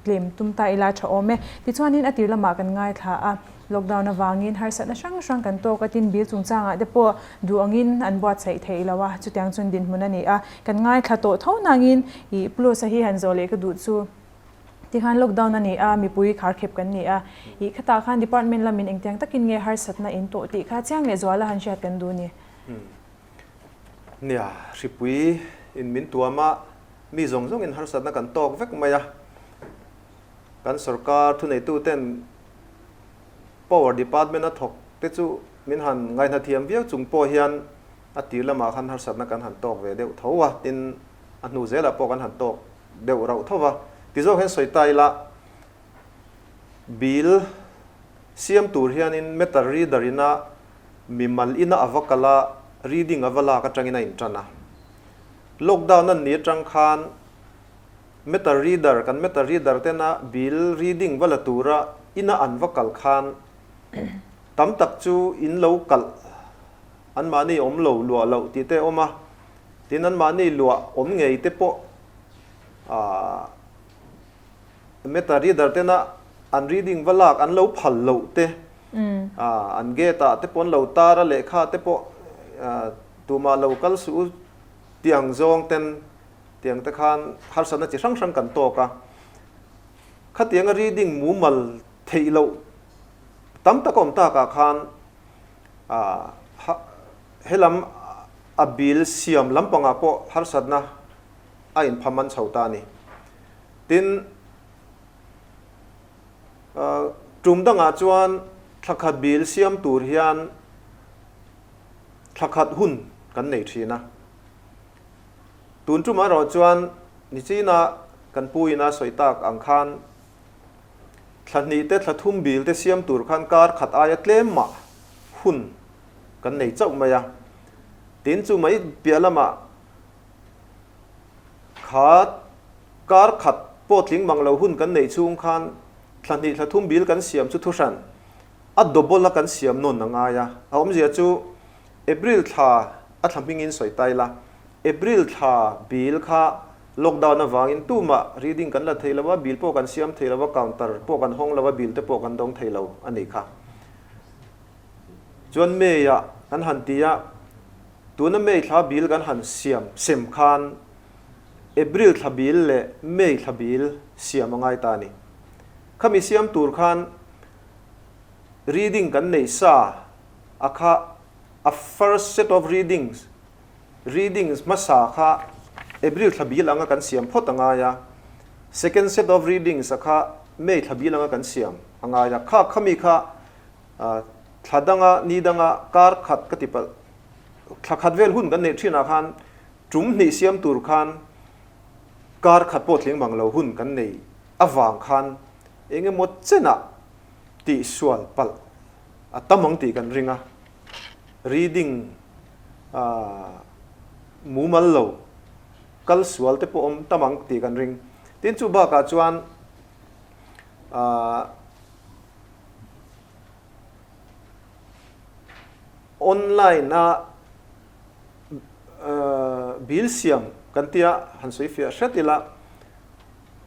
tlem tum ta ila tha awm e. Tichuanin a tir lamah kan ngaithla a. Lockdown avangin harsatna hrang hrang kan tawk a, tin bill chungchangah te pawh duh angin an buatsaih theih lo a, chutiang chuan dinhmun a ni a, kan ngaithla tawh tho nangin ih plus a hi han zawh leh ka duh chu tikhan lockdown a ni a, mipui kharkhep kan ni a, ih khatah khan department lamin engtiang takin nge harsatna in tawh tih kha chiang leh zuala han hriat kan duh ni. Nia, hripui in min tuam a, mi zawng zawngin harsatna kan tawk vek mai a, kan sorkar thuneituten Power Department a thawk te chu min han ngaihna thiam viau chung pawh hian a tir lamah khan harsatna kan han tawk ve deuh tho a, tin a hnu zelah pawh kan han tawk deuh rauh tho va. Ti zawk hian sawi ta ila, Bill siam tur hianin meter reader ina mimal ina a va kal a, reading a va lak atangin a intan a. Lockdown an nih atang khan meter reader, kan meter reader tena bill reading va la tura ina an va kal khan tam tak chu in lo kalh anmahni awm lo luah loh tih te a awm a, tin anmahni luah awm ngei te pawh aah Meter reader tena an reading va lak an lo phal loh te, an gate ah te pawh an lo tar a, lehkha te pawh tumah lo kal suh u tiang zawng ten tiang te khan harsatna chi hrang hrang kan tawk a. Khatianga reading mumal theih loh tam tak a awm takah khan helam a bill siam lampangah pawh harsatna a inphaman chho ta a ni. Tin, tum dangah chuan thla khat bil siam tur hian thla khat hun kan nei thin a. Tun tumah erawh chuan nichina kan pu ina sawi tak ang khan thla hnih te thla thum bil te siam tur khan kar khat aia tlem mah hun kan nei chauh mai a. Tin, chu mai piah lamah Kha kar khat pawh tling mang lo hun kan neih chhung khan thla hnih thla thum bil kan siam chu thuhran a double a kan siam nawn a ngai a. A awmzia chu April thla a thla hmingin sawi ta ila, April thla bil kha lockdown avangin tumah reading kan la thei lo a, bil pawh kan siam thei lo a, counter pawh kan hawng lo a, bil te pawh kan dawng thei lo a nih kha. Chuan May ah kan han ti a, Tuna May thla bil kan han siam sem khan April thla bil leh May thla bil siam a ngai ta a ni. Khami siam tur khan reading kan nei sa a kha a first set of readings, readings hmasa kha April thla bil anga kan siam phawt a ngai a, second set of readings a kha May thla bil anga kan siam a ngai a. Kha khami kha Thla danga, ni danga kar khat ka ti palh. Thla khat vel hun kan neih thinah khan tum hnih siam tur khan kar khat pawh tling mang lo hun kan nei avang khan eng emaw chenah tihsual palh a tam ang tih kan ring a. Reading mumal lo kal sual te pawh awm tam ang tih kan ring. Tin chu bakah chuan Online a bill siam kan tia han sawi fiah hret ila,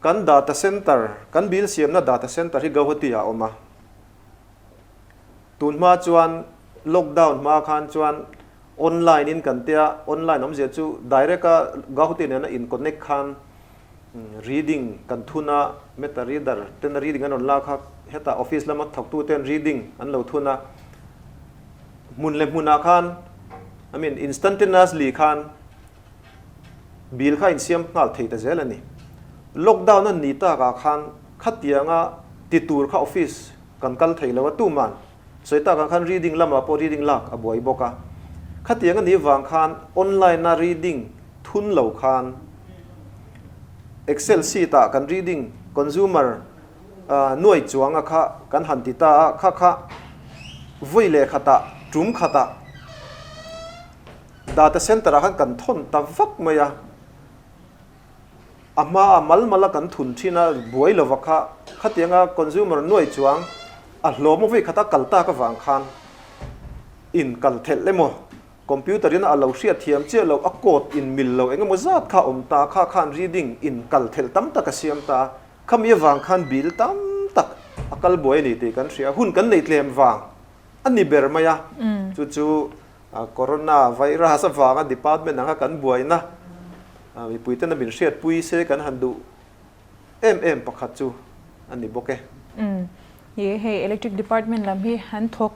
kan data center, kan bill siamna data center hi Guwahati ah a awm a. Tun hma chuan lockdown hma khan chuan online in kan tia, online awmzia chu direct a Guwahati nena in connect khan Reading kan thun a, meta reader ten a reading an rawn lak a, hetah office lama thawktu ten reading an lo thun a, hmun leh hmunah khan I mean instantaneously khan bill kha insiam nghal thei ta zel a ni. Lockdown a ni takah khan khatianga ti tur kha office kan kal thei lo a, tuman sawi takah khan reading lamah pawh reading lak a buai bawk a, khatiang a nih vang khan online a reading thun lo khan Excel sheet ah kan reading consumer nuai chuang a kha kan han ti ta a, kha kha vawi leh khatah tum khatah data center ah khan kan thawn ta vak mai a, a hma a mal mal a kan thun thin a buai lova kha khatianga consumer nuai chuang a hlawm a vawi khata kal tak avang khan in kal thelh emaw Computer in a lo hriat thiam chiah loh, a code in mil lo eng emaw zat kha awm ta, kha khan reading in kal thelh tam tak a siam ta, khami avang khan bill tam tak a kal buai a ni tih kan hria, hun kan neih tlem vang a ni ber mai a, chu chu Corona virus avanga department anga kan buaina mipui tena min hriatpui se kan han duh em em pakhat chu a ni bawk e. Umm ni hei electric department lam hi an thawk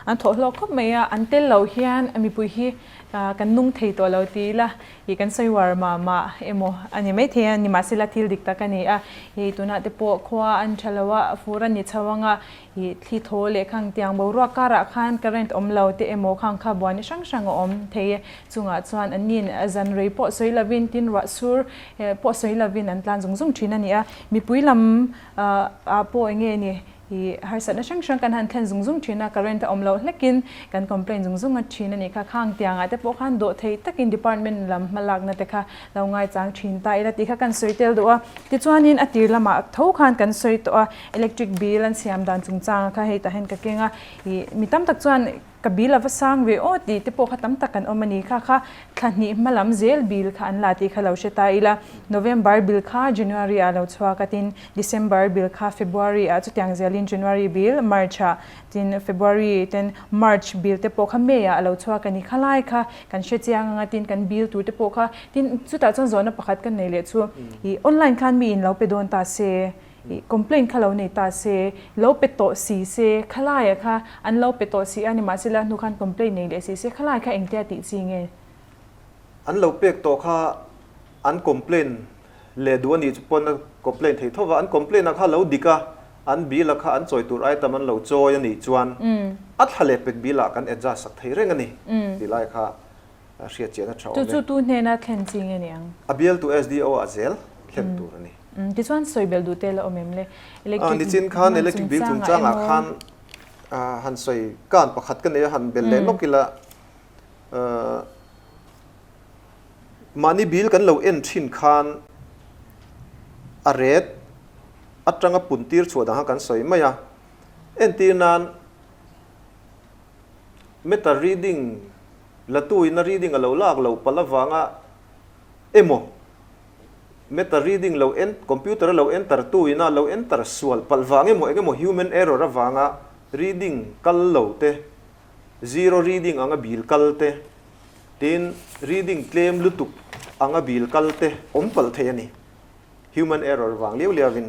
an thawh hlawk khawp mai a, an tel lo hian mipui hi kan nung thei tawh lo ti ila ih kan sawi uar mah mah emaw a ni maithei a, nimahsela thil dik tak a ni a, ih tunah te pawh khua an tha lo a, fur a ni chho ang a, ih thli thaw leh khang tiang boruak karah khan current awm lo te emaw khang kha buaina hrang hrang a awm thei e, chungah chuan an nin zan rei pawh sawi lovin tin ruah sur pawh sawi lovin an tlan zung zung thin a ni a, mipui lam ah pawh eng nge ni. I harsatna hrang hrang kan han thlen zung zung thin a, current a awm loh hlekin kan complain zung zung a thin a nih kha. Khang tiangah te pawh khan dawh thei takin department lam hmalakna te kha lo ngaichang thin ta ila tih kha kan sawi tel duh a. Tichuanin a tir lamah tho khan kan sawi tawh a, electric bill an siam dan chungchanga kha hei tah hian ka keng a, ih mi tam tak chuan Ka bill a va sang ve aw tih te pawh kha tam tak an awm a ni. Kha kha thla hnih hma lam zel bill kha an la tih kha lo hre ta ila. November bill kha January ah lo chhuak a tin December bill kha February ah chutiang zelin January bill March ah tin February ten March bill te pawh kha May ah a lo chhuak a ni. Kha lai kha kan hre chiang ang a tin kan bill tur te pawh kha tin chutah chuan zawhna pakhat kan nei leh chu ih online khan mi in lo pe dawn ta se Ih complaint kha lo nei ta se, lo pe tawh si se, khalaia kha an lo pe tawh si a nimahsela hnu khan complaint nei leh si se, khalai kha engtia tih chi nge? An lo pek tawh kha an complaint leh duh a nih chu pawn a complaint thei tho va, an complaint a kha lo dik a, an bill a kha an chawi tur item an lo chawi a nih chuan a thla leh pek bill ah kan adjust sak thei reng a ni tih lai kha hriat chian a tha awm e. Chu chu tu hnena thlen chi nge ni ang? A bialtu SDO ah zel thlen tur a ni. Tichuan sawi belh duh te la awm em le? Electric Nichin khan electric bill chungchangah khan han sawi kan pakhat ka nei a, han belh leh lawk ila mahni bill kan lo en thin khan a ret atanga pun tir chhuah dang kha kan sawi mai a, entir nan meter reading la tuin a reading a lo lak loh palh avanga emaw Meter reading lo en computer a lo enter tu ina lo enter sual palh vang emaw eng emaw human error avanga reading kal lo te, zero reading anga bill kal te, tin reading tlem lutuk anga bill kal te awm palh thei a ni. Human error vang liau liau in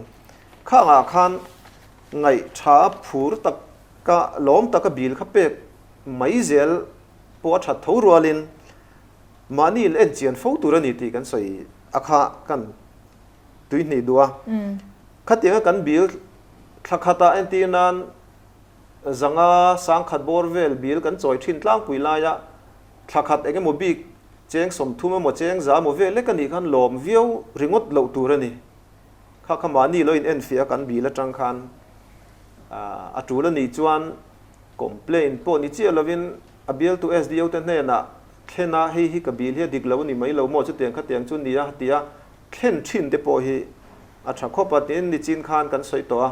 khangah khan ngaih tha phur taka lawm taka bill kha pek mai zel pawh a that tho rualin Mahni in en chian fo tur a ni tih kan sawi a kha kan tui hnih duh a. Khatianga kan bill thla khatah entir nan zanga sangkhat bawr vel bill kan chawi thin tlangpui laia thla khat eng emaw bik cheng 30 emaw cheng za emaw vel lek a nih khan lawm viau ringawt loh tur a ni. Kha kha mahni lo in enfiah a kan bill atang khan a tul a nih chuan complaint pawh ni chiah lovin a bialtu SDO te hnenah thlen a, hei hi ka bil hi a dik lo a ni mai lo maw, chutiang khatiang chu nia tia thlen thin te pawh hi a tha khawp a, tin nichin khan kan sawi tawh a,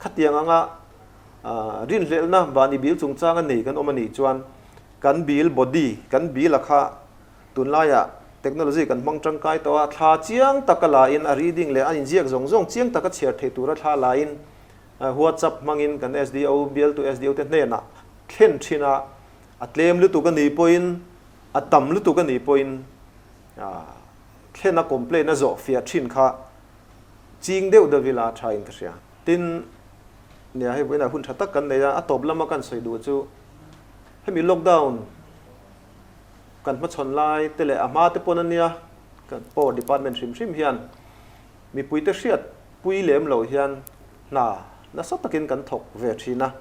khatiang anga rinhlelhna mahni bil chungchanga nei kan awm a nih chuan kan bil body, kan bil a kha tunlaiah technology kan hmang tangkai tawh a, thla chiang taka la in a reading leh a inziak zawng zawng chiang taka chhiar thei tura thla la in WhatsApp hmangin kan SDO, bialtu SDO te hnenah thlen thin a, A tlem lutuk a nih pawhin, a tam lutuk a nih pawhin thlen a complaint a zawh fiah thin kha ching deuh deuh ila tha in ka hria. Tin, nia hei vawiinah hun tha tak kan nei a, a tawp lama kan sawi duh chu hemi lockdown kan hmachhawn lai te leh a hma te pawn a nia, kan power department hrim hrim hian Mipuite hriat pui lem lo hian hna nasa takin kan thawk ve thin a,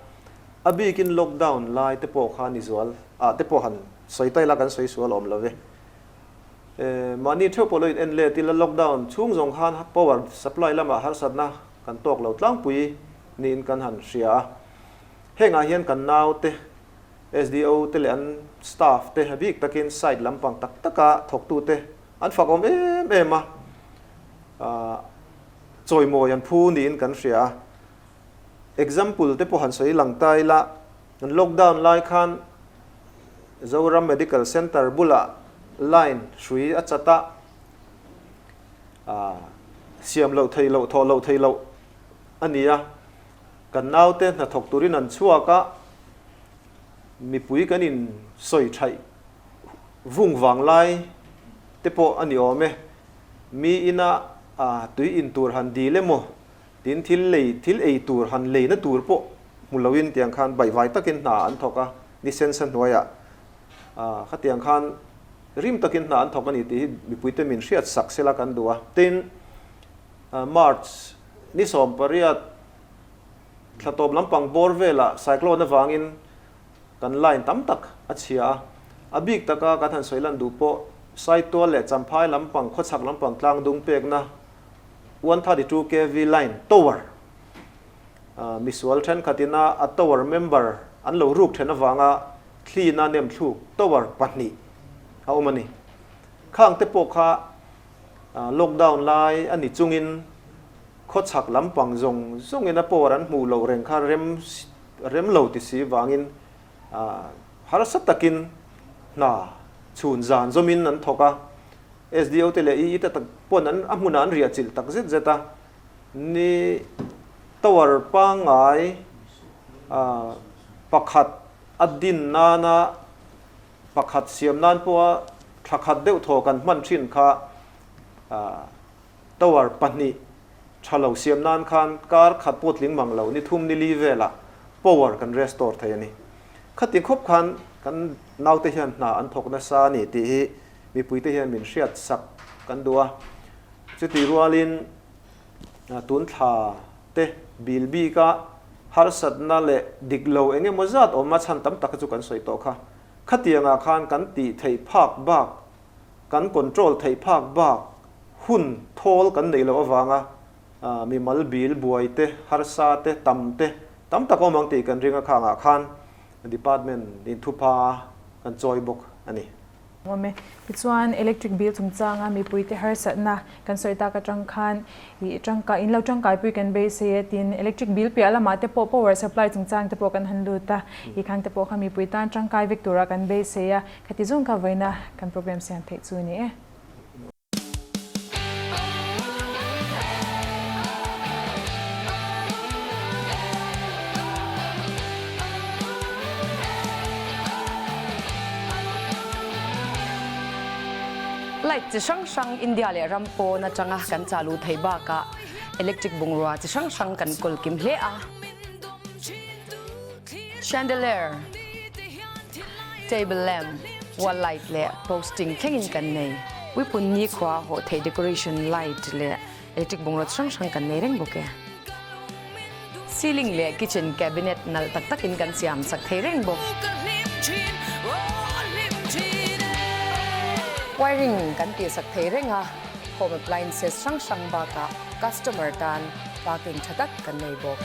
a bikin lockdown lai te pawh kha ni zual ah te pawh han sawi ta ila kan sawi sual awm lo ve. Mahni theuh pawh lo in en let ila lockdown chhung zawng khan power supply lamah harsatna kan tawk lo tlangpui niin kan han hria a, hengah hian kan naute SDO te leh an staff te a bik takin site lampang tak taka thawktute An fak awm em em a, chawimawi an phu niin kan hria a. Example te pawh han sawi lang ta ila, an lockdown lai khan Zoram Medical Centre bulah line hrui a chat a, siam loh theih loh, thawh loh theih loh a ni a. Kan naute hnathawk turin an chhuak a, mipui kan in sawi thaih Vung vang lai te pawh a ni awm e. Mi ina tui in tur han dil emaw, tin thil lei, thil ei tur han leina tur pawh hmu loin tiang khan baihvai takin hna an thawk a, ni sensa hnuaiah khatiang khan rim takin hna an thawk a ni tih hi mipuite min hriat sak sela kan duh a. Tin, March ni 18 thla tawp lampang bawr velah cyclone avangin Kan line tam tak a chhia a, a bik taka kan han sawi lan duh pawh Saitual leh Champhai lampang khawchhak lampang tlang dung pekna 132 kv line tower Misual thenkhatin a tower member an lo ruk then avanga thlina nem thluk tower pahnih a awm a ni. Khang te pawh kha lockdown lai a ni chungin khawchhak lampang zawng zawngin a power an hmuh loh reng kha rem rem lo ti si vangin harsa takin hna chhun zan zawmin an thawk a. SDO te leh EE te tak pawn an a hmunah an riah chilh tak zet zet a. Ni tower pangngai pakhat a din nana pakhat siam nan pawha thla khat deuh thaw kan hman thin kha tower pahnih tha lo siam nan khan kar khat pawh tling mang lo ni thum ni li velah power kan restore thei a ni. Khati khawp khan kan naute hian hna an thawk nasa a ni tih hi mipuite hian min hriat sak kan duh a. Chutih rualin tun thla te bil bika harsatna leh dik lo eng emaw zat awm a chhan tam tak kha chu kan sawi tawh kha. Khatiangah khan kan tih theih phak bak, kan control theih phak bak hun thawl kan neih loh avanga mimal bil buai te, harsa te, tam te tam tak awm ang tih kan ring a khangah khan department inthupa kan chawi bawk a ni. Awm e. Tichuan, electric bill chungchanga mipuite harsatna kan sawi tak atang khan ih tangkai, in lo tangkaipui kan beisei e tin electric bill piah lamah te pawh power supply chungchang te pawh kan han lut a, ih khang te pawh kha mipui tan tangkai vek tura kan beisei a, khati zawng kha vawiina kan program siam theih chu a ni e. Light chi hrang hrang India leh ram pawn atanga kan chalu thei bakah electric bungrua chi hrang hrang kan kawl kim hle a. Chandelier, table lamp, wall light leh posting thlengin kan nei. Puipun nikhua hawh theih decoration light leh electric bungraw hrang hrang kan nei reng bawk e. Ceiling leh kitchen cabinet nalh tak takin kan siam sak thei reng bawk. Wiring kan tih sak thei reng a, home appliances hrang hrang bakah customer tan parking tha tak kan nei bawk.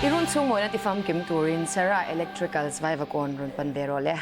I run chhung mawina tifamkim turin Sarah Electricals Vaivakawn rawn pan ve rawh le.